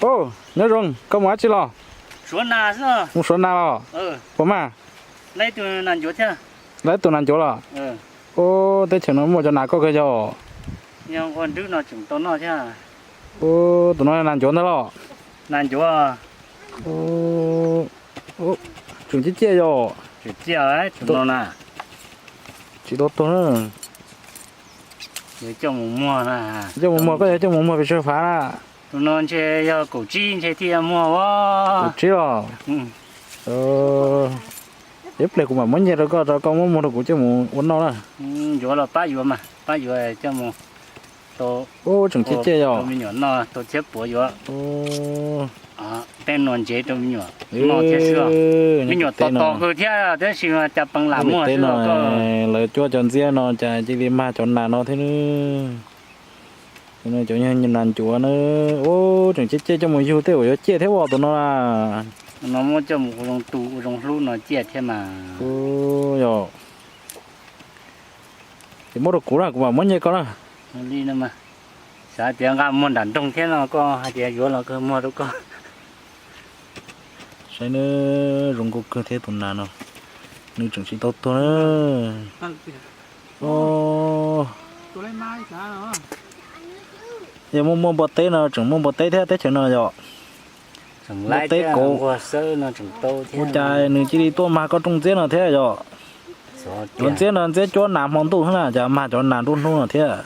Nyob zoo, koj mus dab tsi los? Mus suav nas los? Puas mas? Lawv tus nas ncuav los? Ub, teb chaws no muaj cov nas koj kawg yog? Ub, tus no nas ncuav ntag los? Nas ncuav. Tseem ciaj ciaj yog? Tsis tau tuag na. Coj mus muag, koj yuav coj mus muag pes tsawg fav na? Tus no ntshe yog kaum tsib ntshe thiaj muag os. Kaum tsib los? Ib pliag kuv mam muab nyiaj rau koj, rau koj muab muag rau kuv coj mus ua noj na. Yuav los pab yuav mas, pab yuav coj mus tau. Ub, tseem ciaj ciaj yog? Tau me nyuam noj, tau thiab puav yuav. Tej no ntsev rau me nyuam noj thiab xwb. Me nyuam tos tos kawg thiab tab sis cas peev lam muag xwb. Lawv cuab cov ntxiab no cas cia li mag cov nas no thiab ne. Cov nas ncuav na. Ub, tseem ciaj ciaj, coj mus yug tej uas yuav ciaj thiab os tus no na. No muab coj mus ua zoo tu ua zoo hlub no ciaj thiab mas. Yog, ces muab rau kuv na, kuv mam muab nyiaj koj na. Li no mas, xav tias nqa muag nram nroog thiab no koj hais tias yuav los kawg muag rau koj. Saib nws zoo nkauj kawg thiab tus nas no, nws tseem tsis tau tuag na. Yog muaj muaj npua teb no, tseem muaj npua teb thiab teb chaws no yog. Npua teb kauv. Ua cas nws cia li tuaj mag koj rooj ntxiab no thiab yog? Cov ntxiab no ntxiab cuab nas hmo ntuj xwb na, cas mag cov nas nruab hnub no thiab.